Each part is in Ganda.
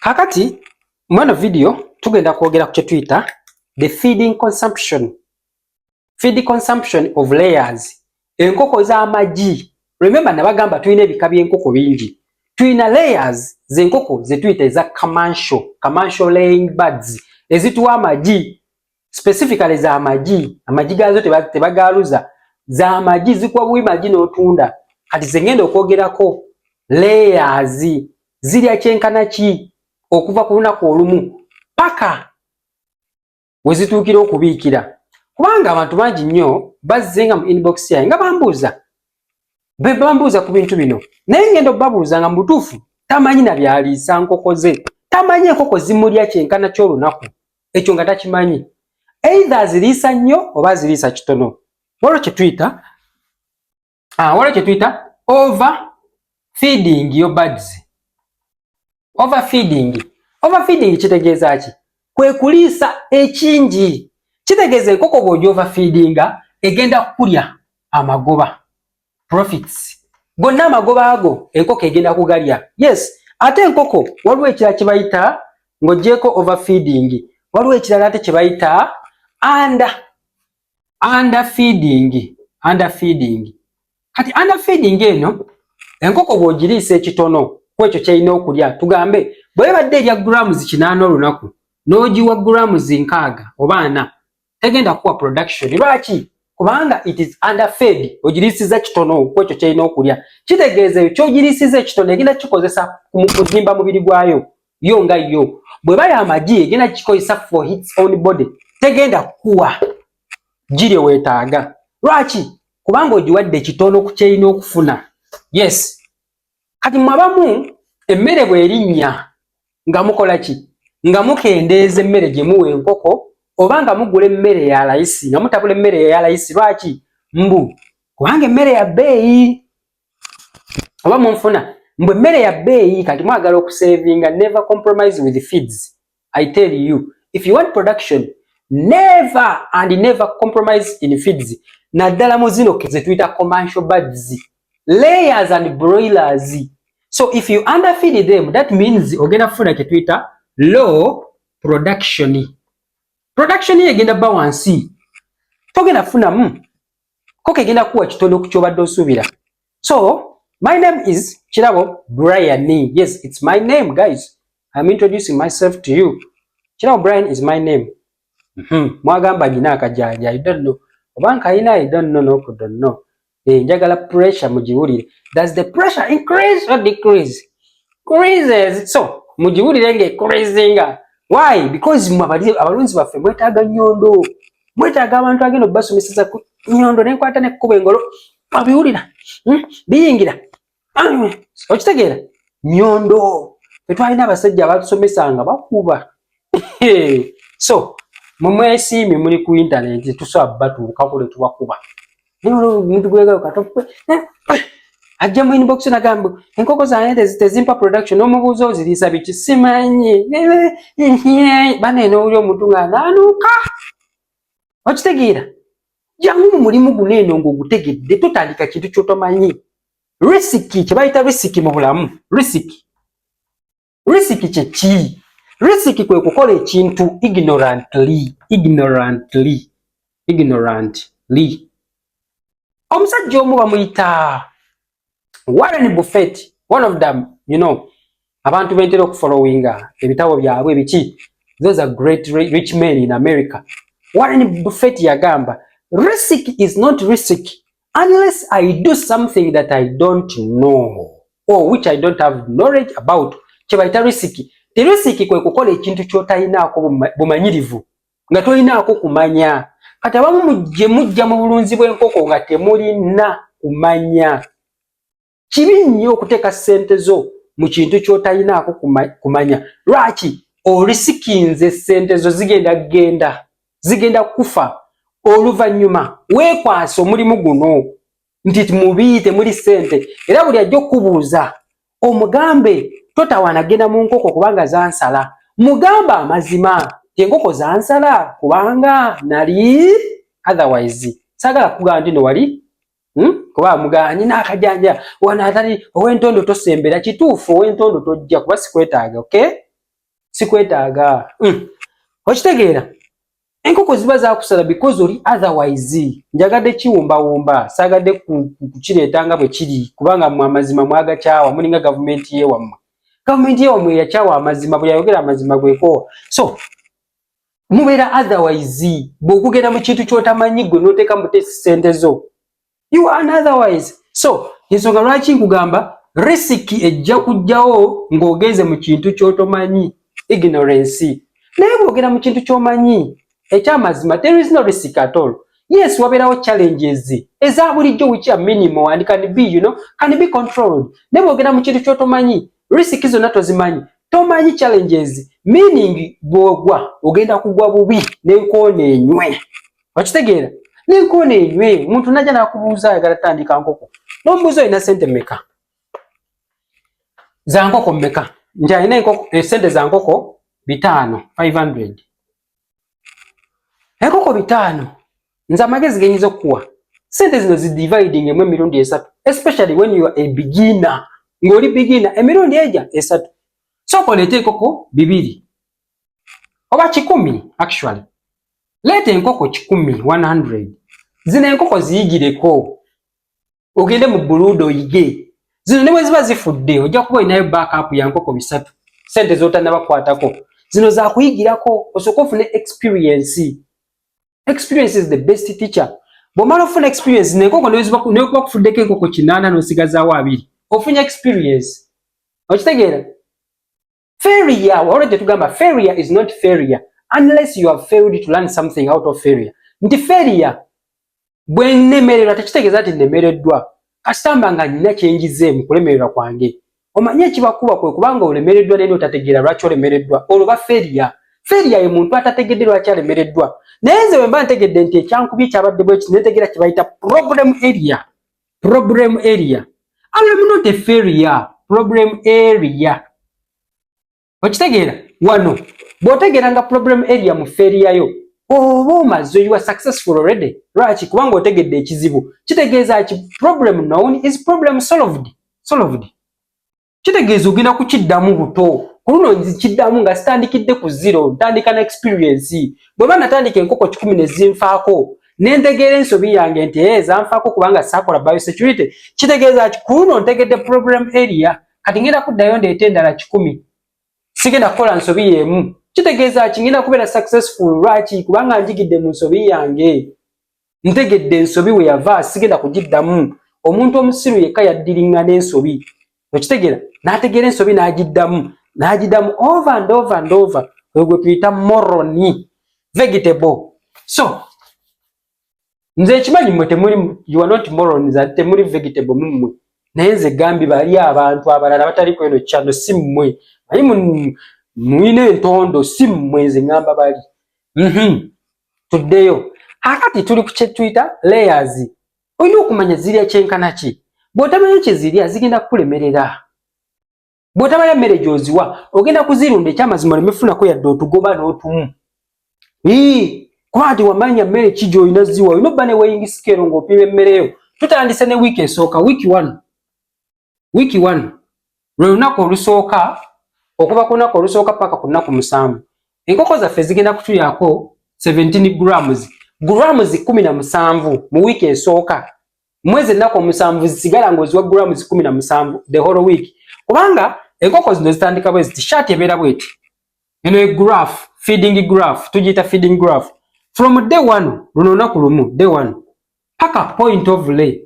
Kakati mweno video tugenda kwogera ku kye tuyita the feeding consumption, feed consumption of layers, enkoko z'amagi. Remember, nabagamba tulina ebika by'enkoko bingi. Tulina layers z'enkoko ze tuyita eza commercial laying birds, ezituwa amagi, specifically z'amagi. Amagi gaazo tebagaluza, z'amagi, zikuwa buwi magi n'otunda. Kati ze ngenda okwogerako, layers zirya kyenkana ki okuva ku lunaku olumu paka we zituukira okubiikira? Kubanga abantu bangi nnyo bazzenga mu inbox yange nga bambuuza, bambuuza ku bintu bino, naye ngenda obabuuza nga mu butuufu tamanyi na byaliisa nkoko ze, tamanyi enkoko zimulya kyenkana ky'olunaku ekyo nga takimanyi, either aziriisa nnyo oba aziriisa kitono. Waliwo kye tuyita over feeding your birds. Overfeeding. Overfeeding kitegeeza ki? Kwe kuliisa ekingi. Kitegeeza enkoko bw'ogi overfeedinga, egenda kukulya amagoba, profits gonna. Amagoba ago enkoko egenda kugalya. Yes, ate enkoko waliwo ekirala kye bayita, ng'oggyeko overfeeding, waliwo ekirala ate kye bayita underfeeding. Underfeeding. Kati underfeeding eno, enkoko bw'ogiriisa ekitono ku ekyo kyerina okulya, tugambe bwebadde erya grams 80 olunaku, n'ogiwa grams 60 oba 40, tegenda kuwa production. Lwaki? Kubanga it is underfed, ogiriisiza kitono ku ekyo kyerina okulya. Kitegeeza eyo kyogiriisiza ekitono egenda kikozesa kuzimba mubiri gwayo yo nga yo. Bweba yamagi, egenda kikozesa for its own body, tegenda kuwa giri weetaaga. Lwaki? Kubanga ogiwadde kitono ku kyerina okufuna. Yes, kati mwabamu emmere bw'erinnya nga mukola ki? Nga mukendeeza emmere gye muwa enkoko, oba nga mugula emmere ya layisi, nga mutabula emmere ya layisi. Lwaki? Mbu kubanga emmere ya bbeeyi, oba munfuna, mbu emmere ya bbeeyi, kati mwagala okusavinga. Never compromise with feeds. I tell you, if you want production, never and never compromise in feeds, naddala mu zino ze tuyita commercial birds, layers and broilers. So if you underfeed them, that means ogenda kufuna kye tuyita low production. Production ye egenda bba wansi, togenda kufunamu koko, egenda kuwa kitono ku kyobadde osuubira. So my name is Kirabo Brian. Yes, it's my name, guys. I'm introducing myself to you. Kirabo Brian is my name. Mwagamba nyina akajanja, I don't know oba nkayina, I don't know, no, don't know. Njagala pressure mugiwulire. Does the pressure increase or decrease? Increases. So mugiwulire nga increasinga. Why? Because mwe abalunzi baffe mwetaaga nnyondo, mwetaaga abantu agenda okubasomeseza ku nyondo. Nenkwata nekkuba engolo, abiwulira, Biyingira, okitegeera? Nyondo tetwalina abasajja abatusomesanga bakuba. So mumwesiimye, muli ku intaneti, tusobola batuukako ne tubakuba. Naye omuntu gwegalo kato ajja mu inbox nagamba enkoko zange tezimpa production, n'omubuuza oziriisa biki? Simanyi. Baneeno oli omuntu nga naanuuka, okitegeera? Jangu mu mulimu guno eno ng'ogutegedde. Totandika kintu ky'otomanyi. Risk, kye bayita risk mu bulamu, risk, risk kye ki? Risk kwe kukola ekintu ignorantly, ignorantly, ignorantly. Omusajja omu bamuyita Warren Buffett, one of them, abantu bentera okufollowinga ebitabo byabwe biki, those are great rich men in America. Warren Buffett yagamba, "Risk is not risk unless I do something that I don't know or which I don't have knowledge about." Kye bayita risk, ti risk kwe kukola ekintu ky'otalinaako bumanyirivu, nga tolinaako kumanya. Kati abamu mujje mujja mu bulunzi bw'enkoko nga temulina kumanya. Kibi nnyo okuteeka ssente zo mu kintu ky'otalinaako kumanya. Lwaki orisikinze? Ssente zo zigenda genda, zigenda kufa oluvannyuma. Weekwasa omulimu guno nti mubi, temuli ssente, era buli ajja okukubuuza omugambe totawaana genda mu nkoko kubanga zansala. Mugambe amazima ti enkoko zansala kubanga nali otherwise saagala kugamba nti no wali, Kuba mugamba nyina akajanja wano atali ow'entondo tosembera. Kituufu, ow'entondo tojja kuba sikwetaaga. Okay. Sikwetaaga. Okitegeera, enkoko ziba zakusala because oli otherwise. Njagadde kiwumbawumba, saagadde kukireeta nga bwe kiri, kubanga mwe amazima mwagakyawa. Mulinga gavumenti yewammwe, gavumenti yewammwe eyakyawa amazima. Buli ayogera amazima gwekoowa. So mubeera otherwise. Bw'okugenda mu kintu ky'otamanyi, gwe n'oteeka mutesi sente zo, you are otherwise. So ensonga lwaki nkugamba risk ejja kujjawo ng'ogenze mu kintu ky'otomanyi, ignorance. Naye bw'ogenda mu kintu ky'omanyi, ekyamazima, there is no risk at all. Yes, wabeerawo challenges eza bulijjo, which are minimal and can be you know can be controlled. Naye bw'ogenda mu kintu ky'otomanyi, risk zonna tozimanyi, tomanyi challenges, meaning bw'ogwa ogenda kugwa bubi n'enkoona enywe. Okitegeera, n'enkoona enywe. Omuntu najja n'akubuuza, ayagala tandika nkoko, n'omubuuza, "Olina sente mmeka za nkoko mmeka?" Nti alina enkoko, esente za nkoko 500, 500, enkoko 500. Nze amagezi genyinza okukuwa, sente zino zidividing emu emirundi esatu, especially when you are a beginner, ng'oli beginner. Emirundi eja esatu, sooka oleete enkoko 2 oba 100. Actually, leeta enkoko 100, 100. Zino enkoko ziyigireko, ogende mu brooder oyige. Zino ne bwe ziba zifudde, ojja kuba olinayo backup ya nkoko 300, sente z'otannabakwatako. Zino zakuyigirako, osooke ofune experience. Experience is the best teacher. Bw'omala ofuna experience nenkoko, nekuba kufuddeko enkoko 8 n'osigazaawo 20, ofunye experience. Okitegeera? Failure, already tugamba failure is not failure unless you have failed to learn something out of failure. Nti failure, bwe nnemererwa tekitegeeza nti nnemereddwa, kasitamba nga nina kyenjize mu kulemererwa kwange. Omanye ekibakuba kwe kubanga olemereddwa naye otategeera lwaki olemereddwa, olwo ba failure. Failure ye muntu atategedde lwaki alemereddwa. Naye nze bwe mba ntegedde nti ekyankubye kyabadde bweki, netegeera kye bayita problem area, problem area, I am not a failure. Problem area, okitegeera? Wano bw'otegeera nga problem area mu failure yo, oba omaze, you are successful already. Lwaki? Kubanga otegedde ekizibu. Kitegeeza ki? Problem known is problem solved. Solved kitegeeza ogenda kukiddamu buto. Ku luno nkiddamu nga sitandikidde ku zero, ntandika na experience. Bweba natandika enkoko 100 ne zinfaako, nentegeera ensobi yange nti ee, zanfaako kubanga saakola biosecurity, kitegeeza ki? Ku luno ntegedde problem area. Kati ngenda kuddayo ndeeta endala 100, sigenda kukola nsobi y'emu. Kitegeeza ki? Ngenda kubeera successful. Lwaki? Kubanga njigidde mu nsobi yange, ntegedde ensobi we yava, sigenda kugiddamu. Omuntu omusiru yekka yaddiriŋŋana ensobi. Okitegeera? N'ategeera ensobi n'agiddamu, n'agiddamu over and over and over. Oyo gwe tuyita moron, vegetable. So nze ekimanyi, mmwe temuli, you are not morons, ate temuli vegetable mummwe. Naye nze gambi bali abantu abalala batali kweno kyano, si mmwe. Manyi mulina entondo, si mmwe, nze ŋŋamba bali. Tuddeyo akati, tuli ku kyetuyita layers. Olina okumanya zirya kyenkana ki. Bw'otamanya kyezirya, zigenda kukulemerera. Bw'otamanya mmere gy'oziwa, ogenda kuzirunda, ekyamazima oleme funako yadde otugoba n'otumu, kuba nti wamanya mmere ki gy'olina ziwa. Olina obba ne weighing scale ng'opima emmere yo. Tutandise ne wiiki esooka, week one. Week one lwe lunaku olusooka. Okuva ku lunaku olusooka paka ku lunaku 7, enkoko zaffe zigenda kutulyako 17 grams, grams 17 mu wiiki esooka. Mwezi ennaku 7 zisigala ng'oziwa grams 17 the whole week, kubanga enkoko zino zitandika bwe ziti. Chart ebeera bweti. Eno e graph, feeding graph, tugiyita feeding graph. From day one, luno olunaku lumu, day one, paka point of lay,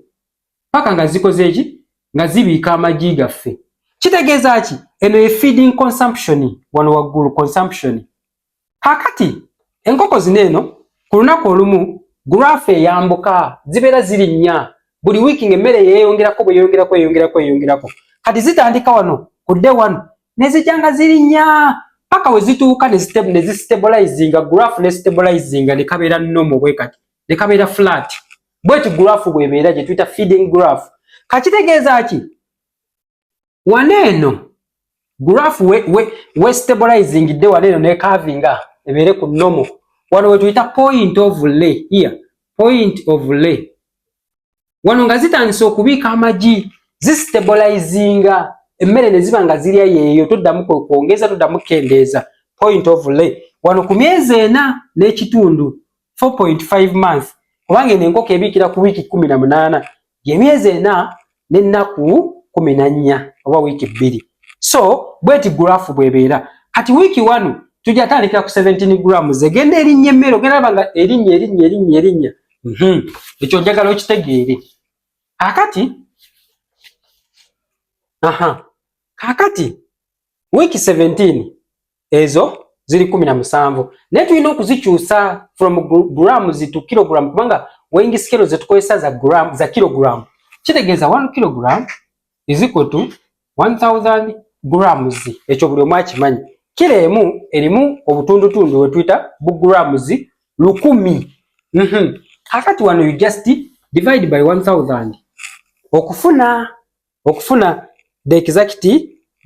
paka nga zikoze eki, nga zibiika amagi gaffe. Kitegeeza ki? Eno ye feeding consumption, wano waggulu consumption. Kakati enkoko zino eno ku lunaku olumu graph eyambuka, zibeera zirinnya buli wiiki ng'emmere yeeyongerako, bwe yeyongerako, yeyongerako, yeyongerako. Kati zitandika wano ku day one ne zijja nga zirinnya paka we zituuka ne zistabilizinga graph, ne stabilizinga ne kabeera normal bwe kati, ne kabeera flat bweti. Graph bwebeera gye tuyita feeding graph. Kakitegeeza ki? Wano eno graph we stabilizing dde wano eno ne curvinga ebeere ku normal. Wano we tuyita point of lay here, point of lay. Wano nga zitandise okubiika amagi, zistabilizinga emmere ne ziba nga zirya yeeyo, toddamu kwongeza, toddamu kukendeeza. Point of lay wano ku myezi 4 n'ekitundu, 4.5 months, kubanga eno enkoko ebiikira ku wiiki 18, gyemyezi 4 n'ennaku 14 oba wiiki 2. So bweti graph bwebeera. Kati wiiki 1 tujja tandikira ku 17 grams, egenda erinnya emmere, ogenda laba nga erinnya, erinnya, erinnya, erinnya. Ekyo njagala okitegeere. Kakati aha, kakati wiiki 17 ezo ziri 17, naye tulina okuzikyusa from grams to kilogram, kubanga weighing scale zetukozesa za gram, za kilogram. Kitegeeza 1 kilogram is equal to 1000 grams. Ekyo buli omu akimanyi. Kilo emu erimu obutundutundu wetuyita bu grams 1000. Kakati wano you just divide by 1000 okufuna the exact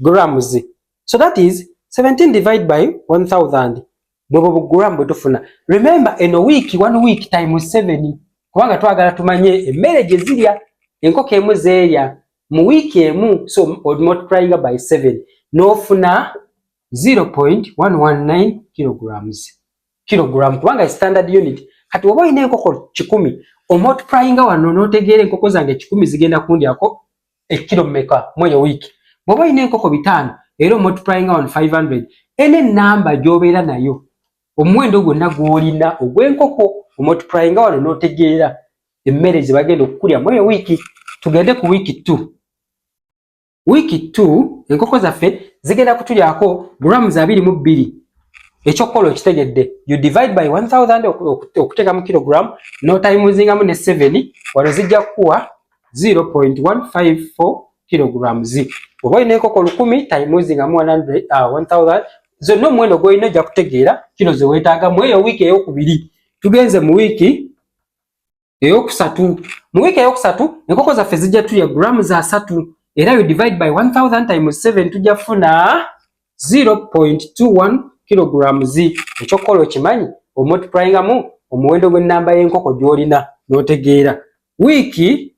grams. So that is 17 divide by 1000, bwebwo bugram bwe tufuna. Remember, eno week, one week times 7, kubanga twagala tumanye emmere gye zirya, enkoko emu zeerya mu wiiki emu. So multiplying by 7 n'ofuna 0.119 kilograms, kilogram, kubanga standard unit. Kati oba olina enkoko 100, omultiplyinga wano n'otegeera enkoko zange 100 zigenda kundyako ekiro mmeka mu eyo wiiki. Bw'oba olina enkoko 500, era omultiplyinga wano 500. Ena enamba gy'obeera nayo, omuwendo gwonna gw'olina ogw'enkoko, omultiplyinga wano n'otegeera emmere ze bagenda okukulya mu eyo wiiki. Tugende ku wiiki 2. Wiiki 2 enkoko zaffe zigenda kutulyako grams 22. Ekyokukola okitegedde: you divide by 1000 okuteeka mu kilogram, n'otimesingamu ne 7 wano, zijja kukuwa 0.154 kilograms. Oba olina enkoko 1000, timesingamu 1000, zonna omuwendo gw'olina ojja kutegeera kilo ze weetaaga mu eyo wiiki eyokubiri. Tugenze mu wiiki eyokusatu. Mu wiiki eyokusatu enkoko zaffe zijja tulya grams 30, era you divide by 1000 times 7, tujja kufuna 0.21 kilograms. Ekyokukola okimanyi: omultiplyingamu omuwendo gw'ennamba y'enkoko gy'olina n'otegeera. Wiiki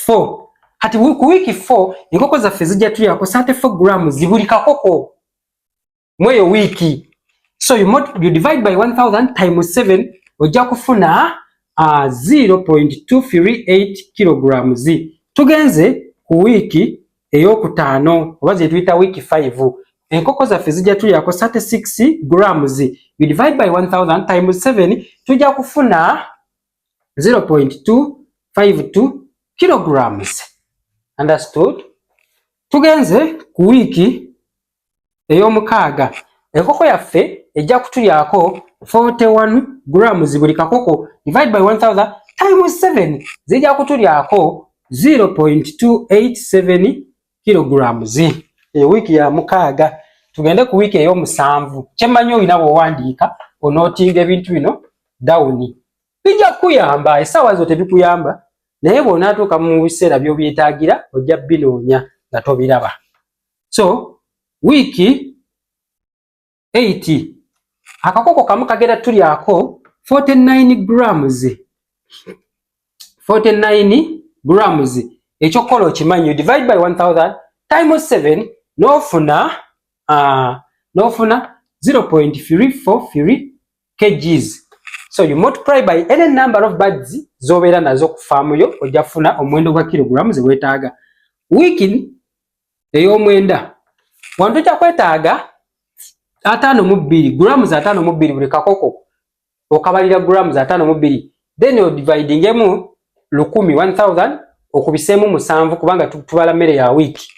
4. Kati ku wiiki 4 enkoko zaffe zijja tulyako 34 grams buli kakoko mu eyo wiiki. So you divide by 1000 times 7, ojja kufuna 0.238 kilograms. Tugenze ku wiiki eyokutaano oba ze tuyita wiiki 5. Enkoko zaffe zijja tulyako 36 grams. You divide by 1000 times 7, tujja kufuna 0.252 kilograms. Understood? Tugenze ku wiiki ey'omukaaga. Enkoko yaffe ejja kutulyako 41 grams buli kakoko. Divide by 1000 times 7, zijja kutulyako 0.287 kilograms. Eyo wiiki ya mukaaga. Tugende ku wiiki ey'omusanvu. Kyemmanyi olina bw'owandiika, onootinga ebintu bino down, bijja kukuyamba. Essaawa zo tebikuyamba, naye bw'onaatuuka mu biseera by'obyetaagira ojja binoonya nga tobiraba. So wiiki 8, akakoko kamu kagenda tulyako 49 grams, 49 grams. Ekyokukola okimanyi: you divide by 1000 times 7, n'ofuna 0.343 kgs. So you multiply by any number of birds z'obeera nazo ku faamu yo, ojja kufuna omuwendo gwa kilograms weetaaga. Wiiki ey'omwenda, wano tujja kwetaaga 52, grams 52 buli kakoko. Okabalira grams 52, then odividingemu 1000, 1000, okubiseemu musanvu, kubanga tubala mmere ya wiiki.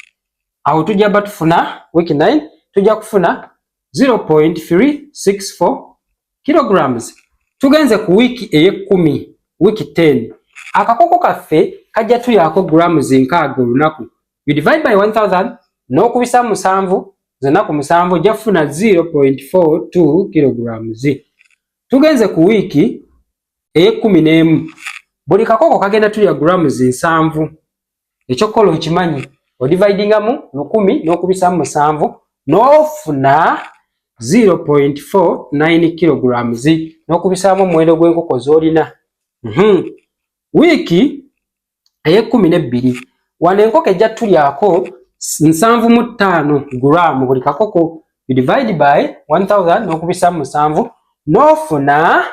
Awo tujja ba tufuna wiiki 9, tujja kufuna 0.364 kilograms. Tugenze ku wiiki ey'ekkumi, wiiki 10. Akakoko kaffe kajja tulyako grams 60 olunaku. You divide by 1000 n'okubisa musanvu, zenaku musanvu, ojja kufuna 0.42 kilograms. Tugenze ku wiiki ey'e11. Buli kakoko kagenda tulya grams 70. Ekyokukola okimanyi: odividingamu 1000 n'okubisamu musanvu, n'ofuna 0.49 kilograms, n'okubisaamu omuwendo gw'enkoko z'olina. Wiiki ey'e12, wano enkoko ejja tulyako 75 guramu buli kakoko. You divide by 1000 n'okubisa 7 n'ofuna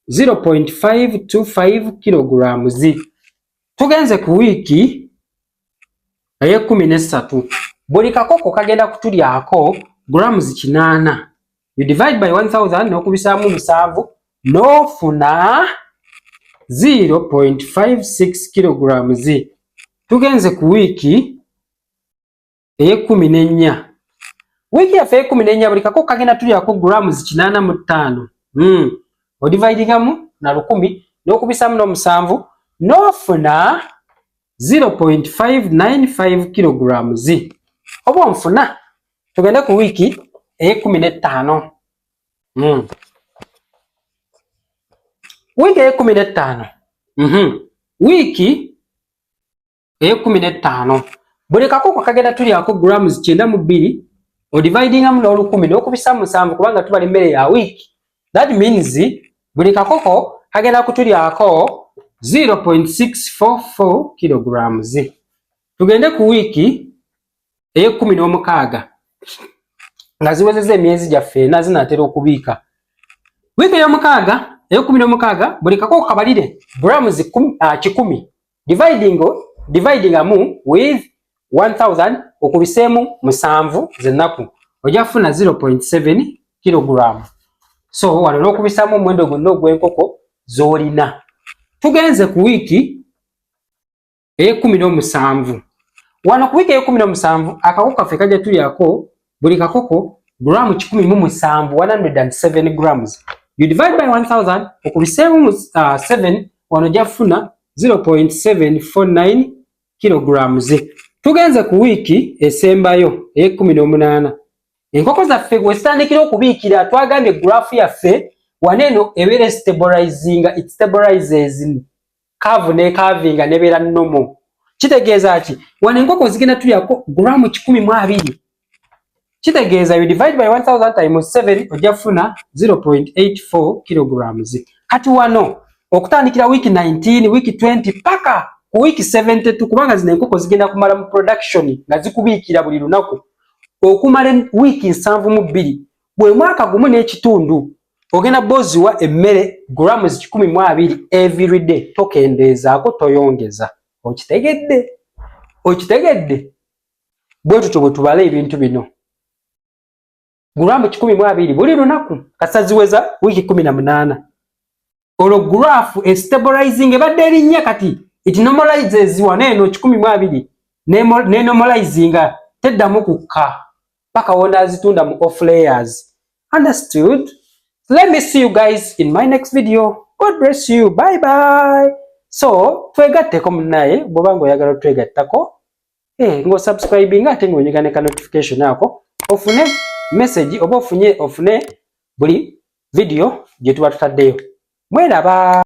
0.525 kilograms. Tugenze ku wiiki ey'e13, buli kakoko kagenda kutulyako grams 8. You divide by 1000 n'okubisaamu 7 n'ofuna 0.56 kilograms. Tugenze ku wiiki ey'e14. Wiiki yaffe ey'e14, buli kakoko kagenda tulyako grams 85. Odividingamu na 1000 n'okubisaamu n'omusanvu n'ofuna 0.595 kilograms. Oba onfuna? Tugende ku wiiki ey'e15. Wiiki ey'e15. Wiiki ey'e15, buli kakoko kagenda tulyako grams 92. Odividingamu n'olukumi n'okubisa 7, kubanga tubala emmere ya wiiki. That means buli kakoko kagenda kutulyako 0.644 kilograms. Tugende ku wiiki ey'e16, nga ziwezezza emyezi gyaffe ena, zinaatera okubiika. Wiiki ey'omukaaga, ey'e16, buli kakoko kabalire grams 100. Dividingamu with 1000, okubiseemu 7 zennaku, ojja kufuna 0.7 kilogram. So wano n'okubisaamu omuwendo gwonna ogw'enkoko z'olina. Tugenze ku wiiki ey'e17. Wano ku wiiki ey'e17, akakoko kaffe kajja tulyako buli kakoko guramu 107, 107 grams. You divide by 1000, okubiseemu 7, wano ojja kufuna 0.749 kilograms. Tugenze ku wiiki esembayo ey'e18. Enkoko zaffe bwe zitandikira okubiikira, twagambye graph yaffe wano eno ebeera stabilizinga, it stabilizes curve ne curvinga nebeera normal. Kitegeeza ki? Wano enkoko zigenda tulyako guramu 120. Kitegeeza you divide by 1000 times 7, ojja kufuna 0.84 kilograms. Kati wano okutandikira wiiki 19, wiiki 20, paka ku wiiki 72, kubanga zino enkoko zigenda kumala mu production nga zikubiikira buli lunaku okumala wiiki 72, bwe mwaka gumu n'ekitundu, ogenda boziwa emmere grams 120 everyday. Tokendeezaako, toyongeza. Okitegedde? Okitegedde? Bwe tutyo bwe tubala ebintu bino, guramu 120 buli lunaku kasita ziweza wiiki 18. Olwo graph estabilizing ebadde erinnya, kati it normalizes wano eno 120, ne normalizinga, teddamu kukka paka wonazitunda mu off layers. Understood? Let me see you guys in my next video. God bless you. Bye bye. So twegatteko munnaye, bw'oba nga oyagala otwegattako, ng'osubscribinga ate ng'onyiga ne ka notification ako, ofune message oba ofunye ofune buli video gye tuba tutaddeyo. Mweraba.